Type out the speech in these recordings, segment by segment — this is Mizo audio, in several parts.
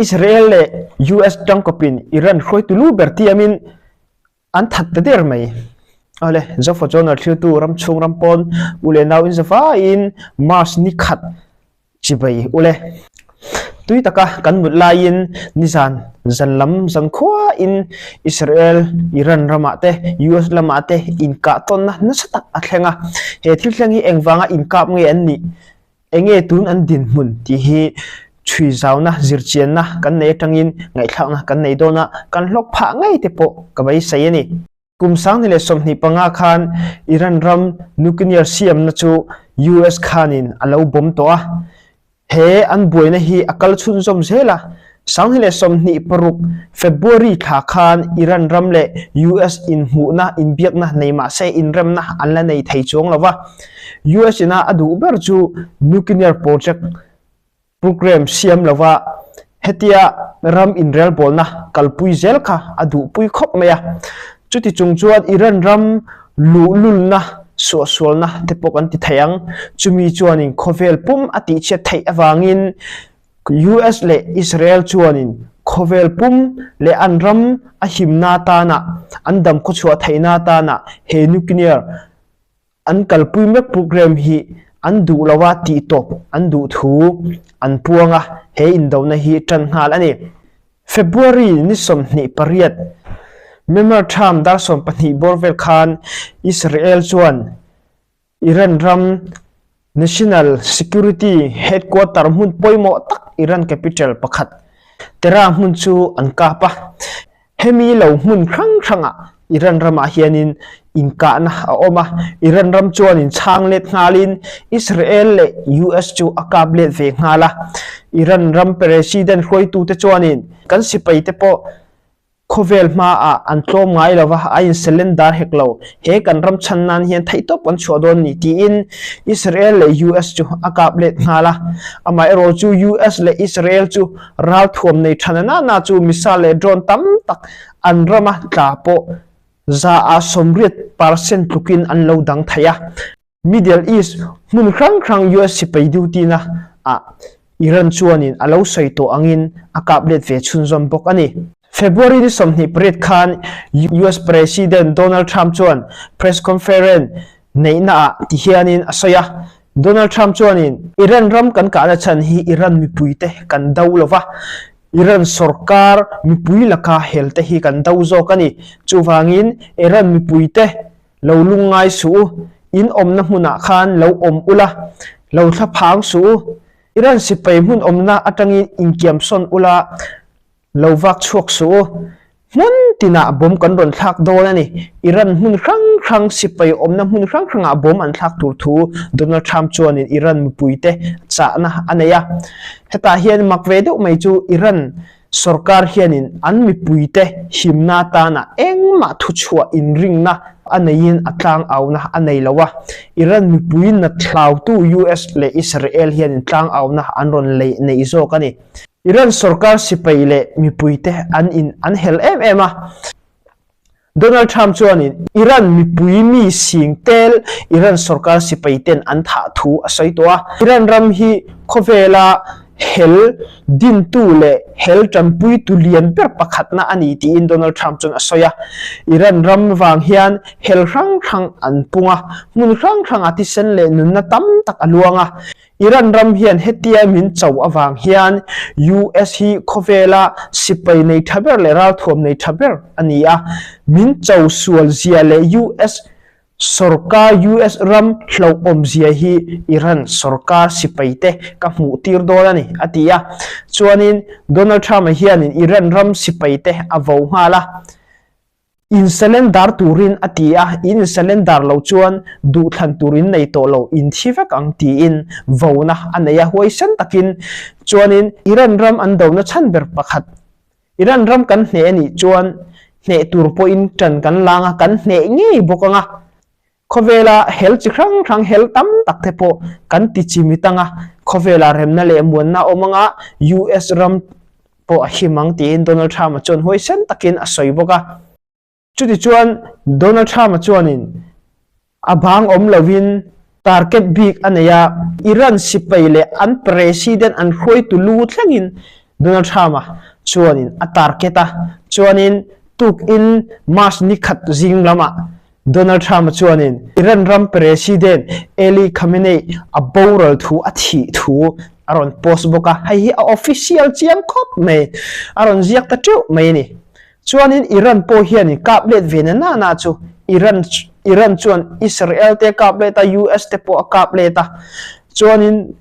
Israel leh US tangkawpin Iran hruaitu lu ber tiamin an that ta der mai. Awle, Zofa Journal thiltu ram chhung ram pawn u leh nau in zavaiin March ni khat chibai ule. Tui taka kan mut laiin nizan zan lam zan khuain Israel, Iran ramah te, US lamah te inkah tawnna nasa tak a thleng a. He thil thleng hi engvanga inkap nge an nih? Enge tun an dinhmun tih hi chhui zauna, zirchianna kan nei atangin ngaihthlakna kan nei dawn a, kan hlawk phah ngei te pawh ka beisei a ni. Kum 2025 khan Iran ram nuclear siamna chu US khanin a lo bawm tawh a, he an buaina hi a kal chhunzawm zel a. 2026 February thla khan Iran ram leh US inhmuhna, inbiakna nei mah se inremna an la nei thei chuang lo va. US ina a duh ber chu nuclear project Programme siam lova hetia ram inrelbawlna kalpui zel kha a duhpui khawp mai a. Chuti chung chuan Iran ram luhlulna, suahsualna te pawh kan ti thei ang. Chumi chuanin khawvel pum a tihchhiat theih avangin US leh Israel chuanin khawvel pum leh an ram a himna atana, an dam khawchhuah theihna atana he nuclear An kalpui mek programme hi an duh lo a tih tawp an duh thu an puang a, he indona hi tan nghal a ni. February ni 28, Myanmar Tham dar 12 bawr vel khan Israel chuan Iran ram National Security Headquarter hmun pawimawh tak Iran capital pakhat Tehran hmun chu an kap a. Hemi lo hmun hrang hrangah Iran ramah hianin inkahna a awm a, Iran ram chuanin chhang let nghalin Israel leh US chu a kap let ve nghal a. Iran ram President hruaitute chuanin kan sipaite pawh khawvel hmaah an tlawm ngai lo va, a inselendar hek lo. He kan ram chhan nan hian theihtawp kan chhuah dawn ni tiin Israel leh US chu a kap let nghal a. Amaherawh chu US leh Israel chu Ralthuam nei tha na na chu missile leh drone tam tak an rama tla pawh 80% tlukin an lo dang thei a. Middle East hmun hrang hrang US sipai duty na ah Iran chuanin a lo sawi tawh angin a kap let ve chhunzawm bawk a ni. February ni 28 khan US President Donald Trump chuan press conference neihna ah ti hianin a sawi a, Donald Trump chuanin Iran ram kan kahna chhan hi Iran mipuite kan do lo va, Iran sorkar mipui laka helte hi kan do zawk a ni. Chuvangin Iran mipuite lo lungngai suh u, in awmna hmunah khan lo awm ula, lo thlaphang suh u, Iran sipai hmun awmna atangin inkiamsawn ula, Lo vak chhuak suh u. Hmun tinah bawm kan rawn thlak dawn a ni. Iran hmun hrang hrang sipai awmna hmun hrang hrangah bawm an thlak tur thu Donald Trump chuanin Iran mipuite chahna a nei a. Hetah hian mak ve deuh mai chu Iran sorkar hianin an mipuite himna atana engmah thuchhuah inringna a neiin a tlangauna a nei lo a. Iran mipui nat hlautu US leh Israel hianin tlangauna an rawn nei zawk a ni. Iran sorkar sipai leh mipuite an in an hel em em a. Donald Trump chuanin Iran mipui mi sing tel Iran sorkar sipai ten an thah thu a sawi tawh a. Iran ram hi khawvela hel dintu leh hel tanpuitu lian ber pakhatna a ni tiin Donald Trump chuan a sawi a. Iran ram vang hian hel hrang hrang an pung a, hmun hrang hrangah thisen leh nunna tam tak a luang a. Iran ram hian hetia min cho avang hian US hi khawvela sipai nei tha ber leh ralthuam nei tha ber a ni a, min cho sual zia leh US sorkar US ram hlauhawm zia hi Iran sorkar sipai te ka hmuh tir dawn a ni, a ti a. Chuanin Donald Trump-a hianin Iran ram sipai te a vo nghal a. In surrender turin a ti a, in surrender loh chuan duhthlan tur in nei tawh lo, in thi vek ang tiin vona a nei a, huaisen takin chuanin Iran ram an dona chhan ber pakhat, Iran ram kan hneh a nih chuan hneh tur pawhin ṭan kan lang a, kan hneh ngei bawk ang a. Khawvela hel chi hrang hrang hel tam tak te pawh kan ti chimi tang a, khawvela remna leh muanna awm anga US ram pawh a him ang tiin Donald Trump-a chuan huaisen takin a sawi bawk a. Chutichuan Donald Trump-a chuanin a bang awm lovin target bik a nei a, Iran sipai leh an president an hruaitu lu thlengin. Donald Trump-a chuanin a target a, chuanin tukin March ni khat zing lamah Donald Trump-a chuanin Iran ram President Ali Khamenei a boral thu a thih thu a rawn post bawk a, hei hi a official chiang khawp mai, a rawn ziak ta teuh mai a ni. Chuanin Iran pawh hianin kap let ve na na na chu Iran Iran chuan Israel te a kap let a, US te pawh a kap let a, chuanin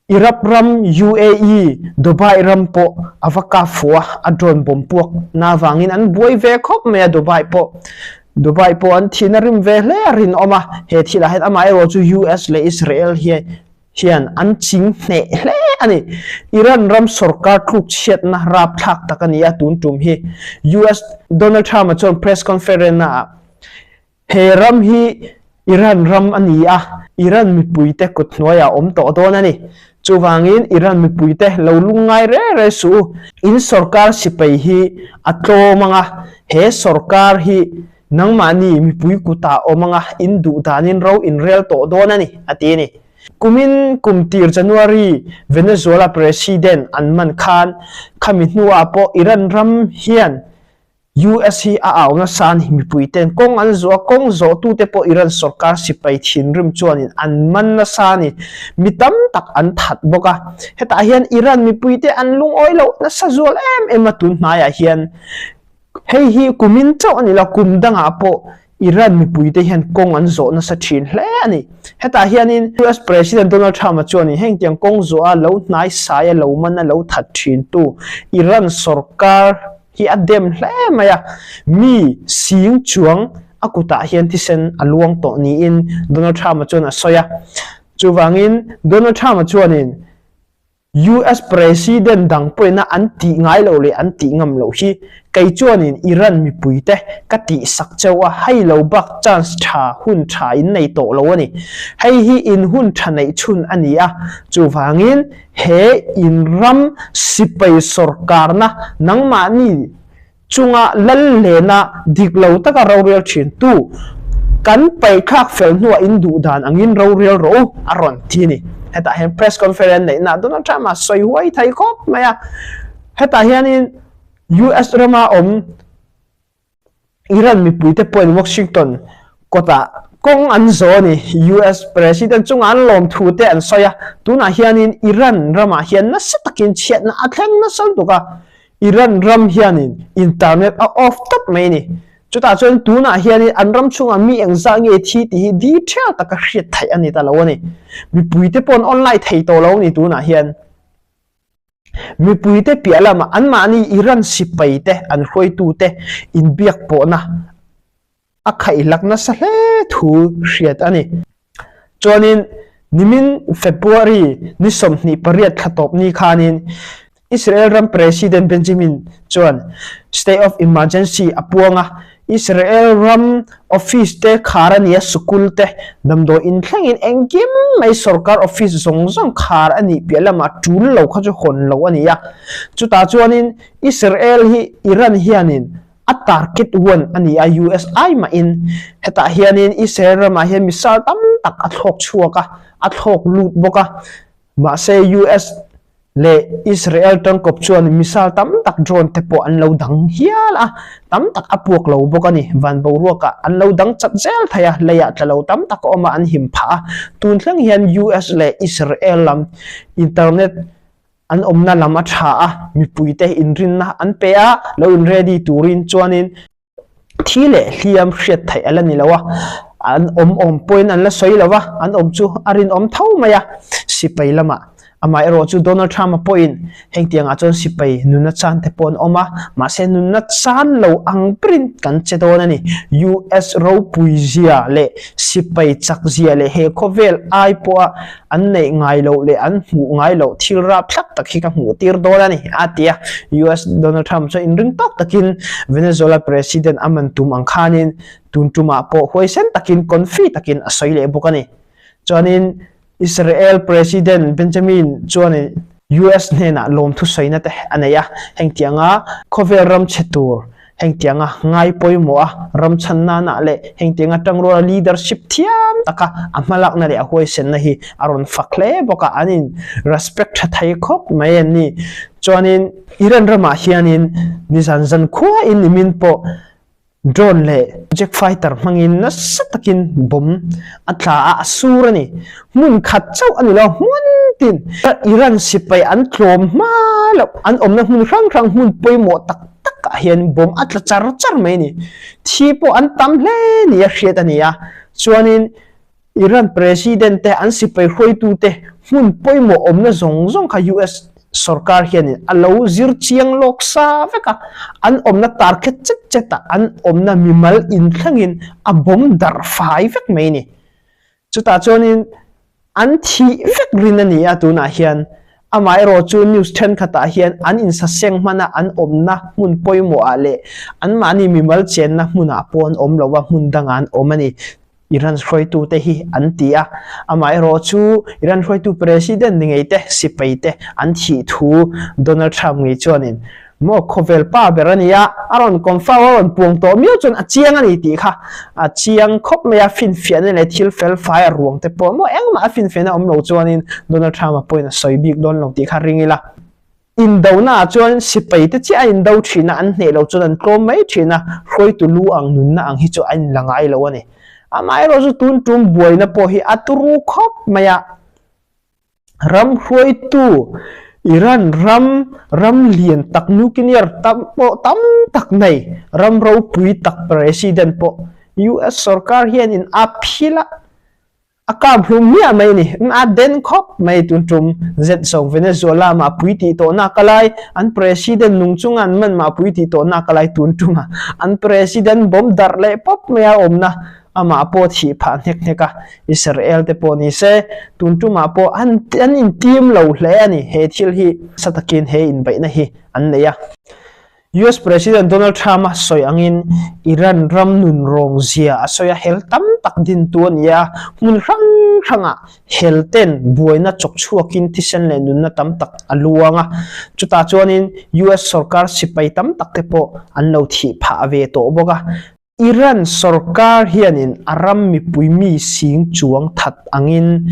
Iraq ram, UAE, Dubai ram pawh a va kap fuh a, a drone bomb puak na avangin an buai ve khawp mai a, Dubai pawh Dubai pawh an thihna rim ve hle a rinawm a, he thilah hian amaherawh chu US leh Israel hi hian an ching hneh hle a ni. Iran ram sorkar tluk chhiatna rapthlak tak a ni a tun tum hi. US Donald Trump-a chuan press conference-naah he ram hi Iran ram a ni a, Iran mipuite kut hnuaiah a awm tawh dawn a ni. Chuvangin Iran mipuite lo lungngai re re suh u. In sorkar sipai hi a tlawm ang a, he sorkar hi Nangmahni mipui kutah awm anga in duh danin ro in rel tawh dawn a ni, a ti a ni. Kumin kum tir January Venezuela President an man khan khami hnuah pawh Iran ram hian US hi a au nasa a ni. Mipui ten kawng an zawh a, kawng zawhtute pawh Iran sorkar sipai thinrim chuanin an man nasa a ni. Mi tam tak an that bawk a. Hetah hian Iran mipuite an lungawi loh nasa zual em em a tun hnaiah hian. Hei hi kumin chauh a ni lo, kum dangah pawh Iran mipuite hian kawng an zawh nasa thin hle a ni. Hetah hianin US President Donald Trump-a chuanin hengtiang kawng zawha lo hnai saia lo man a lo that thintu Iran sorkar hi a dem hle mai a, mi sing chuang a kutah hian thisen a luang tawh niin Donald Trump-a chuan a sawi a. Chuvangin Donald Trump-a chuanin US President dang pawhina an tih ngai loh leh an tih ngam loh hi kei chuanin Iran mipuite ka tih sak cheu a, hei lo bak chance tha hun tha in nei tawh lo a ni. Hei hi in hun tha neih chhun a ni a, chuvangin he in ram sipai sorkarna nangmahni chunga lal lena dik lo taka rorel thin tu kan paihkhak fel hnuah in duh dan angin rorel rawh u a rawn ti a ni. Hetah hian press conference neihna Donald Trump a sawi huai thei khawp mai a. Hetah hianin US rama awm Iran mipuite pawhin Washington kawtah kawng an zawh a ni. US President chunga an lawm thu te an sawi a. Tunah hianin Iran ramah hian nasa takin chhiatna a thleng nasa lutuk a. Iran ram hianin internet a off tawp mai a ni. Chutah chuan tunah hianin an ram chhungah mi engzah nge thi tih hi detail taka hriat theih a ni ta lo a ni. Mipuite pawh an online thei tawh lo a ni tunah hian. Mipuite piah lamah anmahni Iran sipaite an hruaitute inbiak pawhna a khaihlak nasa hle thu hriat a ni. Chuanin nimin February ni 28 thla tawp ni khanin Israel ram President Benjamin chuan State of Emergency a puang a, Israel ram office te khar a ni a, sukul te, damdawi in thlengin engkim mai sorkar office zawng zawng khar a nih piah lamah tul lo kha chu hawn lo a ni a. Chutah chuanin Israel hi Iran hianin a target one a ni a, US ai mahin hetah hianin Israel ramah hian missile tam tak a thlawk chhuak a, a thlawk lut bawk a, mahse US leh Israel tangkawp chuan missile tam tak drone te pawh an lo dang hial a, tam tak a puak lo bawk a ni, van boruakah an lo dang chat zel thei a, leiah tla lo tam tak a awm a, an him phah a, tun thleng hian US leh Israel lam internet An awmna lam a tha a, mipuite inrinna an pe a, lo in ready turin chuanin thi leh hliam hriat theih a la ni lo a, an awm awm pawhin an la sawi lo va, an awm chu a rinawm tho mai a, sipai lamah. Amaherawh chu Donald Trump-a pawhin hengtiangah chuan sipai nunna chan te pawh an awm a, mahse nunna chan lo ang berin kan che dawn a ni. US ropui zia leh sipai chak zia leh he khawvel ai pawha An neih ngai loh leh an hmuh ngai loh thil rapthlak tak hi ka hmuh tir dawn a ni, a ti a. US Donald Trump chuan inring tawk takin Venezuela President a man tum ang khanin tun tumah pawh huaisen takin confi takin a sawi leh bawk a ni. Chuanin Israel President Benjamin chuanin US hnenah lawmthu sawina te a nei a, hengtianga khawvel ram chhe tur. Hengtianga ngai pawimawh a ram chhan nana leh hengtianga tangruala leadership thiam taka a hmalakna leh a huaisenna hi a rawn fak hle bawk a, an in respect tha thei khawp mai an ni. Chuanin Iran ramah hianin nizan zan khuain nimin pawh Drone leh jet fighter hmangin nasa takin bomb a tla a, a sur a ni. Hmun khat chauh a ni lo, hmun tin Iran sipai an tlawm hma loh, an awmna hmun hrang hrang hmun pawimawh tak takah hian bomb a tla char char mai a ni. Thi pawh an tam hle ni a hriat a ni a, chuanin Iran President te an sipai hruaitute hmun pawimawh awmna zawng zawng kha US sorkar hianin a lo zir chiang lawk sa vek a, an awmna tarkhet chet chetah an awmna mimal inthlengin a bawm darh fai vek mai a ni. Chutah chuanin an thih vek rin a ni a tunah hian. Amaherawhchu news thenkhatah hian an insaseng hmana an awmna hmun pawimawhah leh anmahni mimal chenna hmunah pawh an awm lo a, hmun dangah an awm a ni. Iran hruaitute hi an ti a, amaherawhchu Iran hruaitu President ni ngei te, sipai te an thih thu Donald Trump ngei chuanin maw khawvel pa ber a ni a, a rawn confirm a rawn puang tawh miau chuan a chiang a ni tih kha a chiang khawp mai a, finfiahna leh thil fel fai a ruang te pawh maw engmah a finfiahna awm lo chuanin Donald Trump a pawhin a sawi bik dawn lo tih kha ring ila. Indona ah chuan sipai te chiah a indo thin a, an hneh lo chuan an tlawm mai thin a, hruaitu lu ang nunna ang hi chu a inla ngai lo a ni. Amaherawh chu tun tum buaina pawh hi a turu khawp mai a, ram hruaitu Iran ram ram lian tak nuclear tam pawh tam tak nei ram ropui tak president pawh US sorkar hianin a phil a, A kap hlum hmiah mai a ni. A den khawp mai tun tum zet zawng Venezuela mah pui tih tawh nak a lai, an president nung chunga an man mah pui tih tawh nak a lai tun tuma an president bawm darh leh pawp mai a awmna amah pawh thih phah hnek hnek a, Israel te pawh ni se tun tumah pawh an an intim lo hle a ni. He thil hi nasa takin he inbeihna hi an nei a. US President Donald Trump a sawi angin Iran ram nun rawng zia a sawi a, hel tam tak dintu a ni a, hmun hrang hrangah hel ten buaina chawk chhuakin thisen leh nunna tam tak a luang a, chutah chuanin US sorkar sipai tam tak te pawh an lo thih phah ve tawh bawk a. Iran sorkar hianin a ram mipui mi sing chuang that angin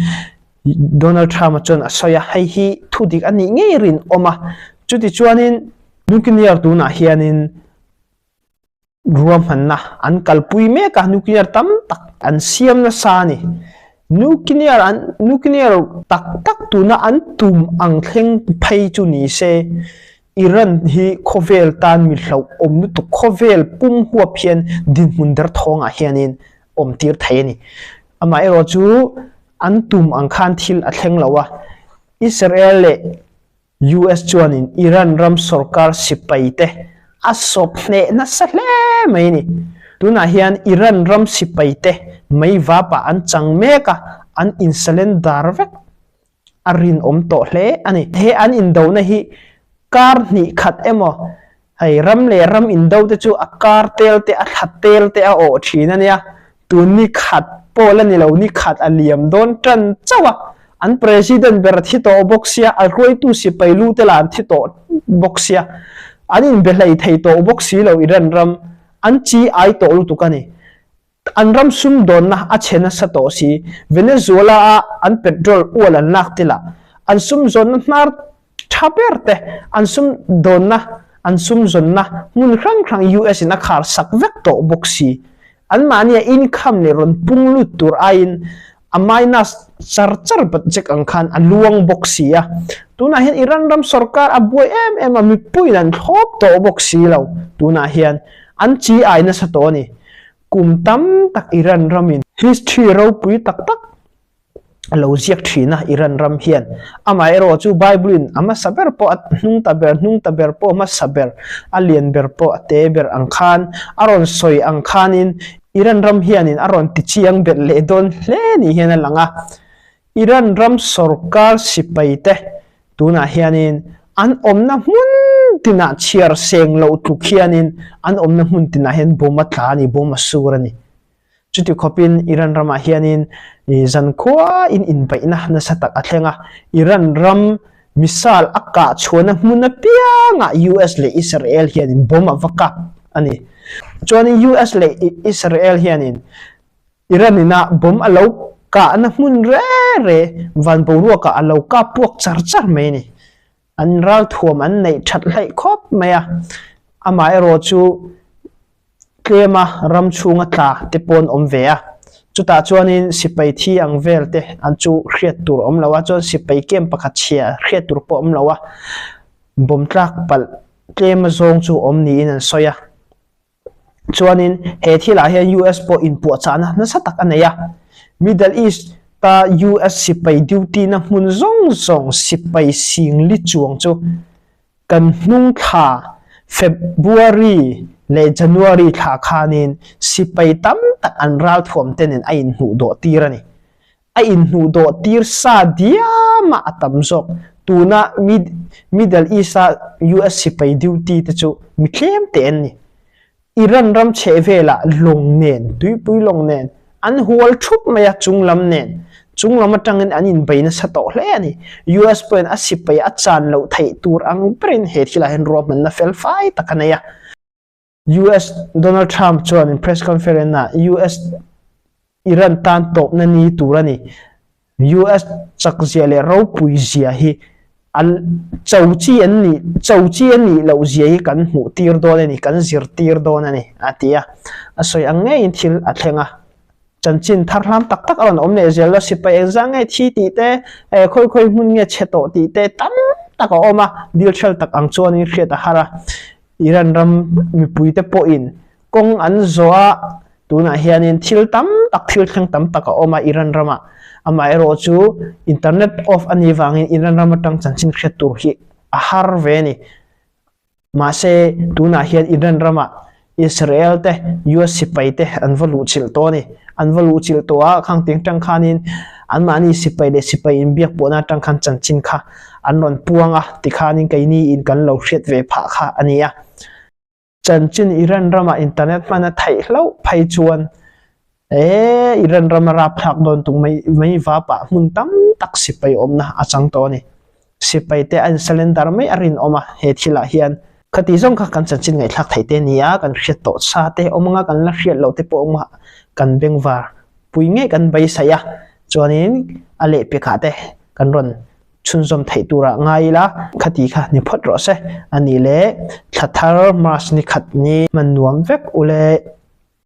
Donald Trump-a chuan a sawi a, hei hi thu dik a nih ngei rinawm a. Chuti chuanin nuclear tunah hianin ruahmanna an kalpui mek a, nuclear tam tak an siam nasa a ni. Nuclear an nuclear tak tak tuna an tum ang thleng phei chu ni se, Iran hi khawvel tan mi hlauhawm lutuk, khawvel pum huap hian dinhmun derthawngah hianin awm tir thei a ni. Amaherawh chu an tum ang khan thil a thleng lo a, Israel leh US chuanin Iran ram sorkar sipaite a sawp hneh nasa hle mai a ni. Tunah hian Iran ram sipaite mei vapah an chang mek a, an insurrender vek. a rinawm tawh hle a ni. He an indona hi kar hnih khat emaw hei ram leh ram indo te chu a kar tel te a thla tel te a awh thin a nia, tun ni khat pawh la ni lo ni khat a liam dawn tan chauh a, an president ber a thi tawh bawk sia, a hruaitu sipai lu te lah an thi tawh bawk sia, an inbe hlei thei tawh bawk si lo Iran ram an chi ai tawh lutuk a ni. An ram sumdawnna a chhe nasa tawh si. Venezuela-a an petrol ual an lak te lah an sumzawnna hnar tha ber te, an sumdawnna, an sumzawnna hmun hrang hrang US in a khar sak vek tawh bawk si. Anmahnia income leh rawn pung lut tur aiin a minus char char budget ang khan a luang bawk si a. Tunah hian Iran ram sorkar a buai em em a, mipuiin an thlawp tawh bawk si lo. Tunah hian an chi ai nasa tawh a ni. Kum tam tak Iran ramin history ropui tak tak a lo ziak thin a, Iran ram hian. Amaherawh chu Bible in a hmasa ber pawh a hnung ta ber, hnung ta ber pawh a hmasa ber, a lian ber pawh a te ber ang khan a rawn sawi ang khanin Iran ram hianin a rawn ti chiang belh leh dawn hle ni hian a lang a. Iran ram sorkar sipaite tunah hianin an awmna hmun tinah chhiar seng loh tluk hianin an awmna hmun tinah hian bawm a tla a ni, bawm a sur a ni. Chuti khawpin Iran ramah hianin zankhuain inbeihna nasa tak a thleng a. Iran ram missile a kah chhuahna hmun apiangah US leh Israel hianin bawm a va kap. a ni. Chuanin US leh Israel hianin Iran ina bomb a lo kahna hmun re re van boruakah a lo kap puak char char mai a ni. An ralthuam an neih that hleih khawp mai a, amaherawh chu tlema ram chhunga tla te pawh an awm ve a, chutah chuanin sipai thi ang vel te an chu hriat tur a awm lo a, chuan sipai camp pakhat chhia hriat tur pawh a awm lo a, bomb tlak palh tlema zawng chu awm niin an sawi a. Chuanin he thilah hian US pawh inpuahchahna nasa tak a nei a, Middle East a US sipai duty na hmun zawng zawng sipai singli chuang chu kan hnung thla February leh January thla khanin sipai tam tak an ralthuam te nen a inhmuh dawh tir a ni. A inhmuh dawh tir sa diam a a tam zawk. Tuna Middle East a US sipai duty te chu mi tlem te an ni. Iran ram chheh velah lawng nen, tuipui lawng nen an hual thup mai a chunglam nen. Chunglam atangin an inbei nasa tawh hle a ni. US pawhin a sipai a chan loh theih tur ang berin he thilah hian ruahmanna fel fai tak a nei a. US Donald Trump chuan press conference ah US Iran tan tawpna ni tur a ni. US chak zia leh ropui zia hi an cho chi an nih cho chi a nih loh zia hi kan hmuh tir dawn a ni, kan zir tir dawn a ni a ti a. A sawi ang ngeiin thil a thleng a. Chanchin thar hlam tak tak a rawn awm leh zel a, sipai engzah nge thi tih te, khawi khawi hmun nge chhe tawh tih te tam tak a awm a, dil ṭhel tak ang chuanin hriat a har a. Iran ram mipuite pawhin kawng an zawh a, tunah hianin thil tam tak, thil thleng tam tak a awm a Iran ramah. Amaherawh chu internet off a nih vangin Iran ram atang chanchin hriat tur hi a har ve a ni. Mahse, tunah hian Iran ramah Israel te, US sipai te an va luhchilh tawh a ni. An va luhchilh tawh a, khang tiang tang khanin anmahni sipai leh sipai inbiak pawhna atang khan chanchin kha an rawn puang a, tikhanin keini in kan lo hriat ve phah kha a ni a. Chanchin Iran ramah internet hman a theih hlauh phei chuan e Iran rama rapthlak dawn tung mai mai vapah hmun tam tak sipai awmna a chang tawh a ni. Sipai te an surrender mai a rinawm a he thilah hian. Khati zawng kha kan chanchin ngaihthlak theih te a ni a, kan hriat tawh sa te awm anga kan la hriat loh te pawh awm a, kan bengvar pui ngei kan beisaih a, chuanin a lehpekah te kan rawn chhunzawm theih turah ngai ila, khati kha ni phawt rawh se. A nih leh thla thar March ni khat ni hman nuam vek ule.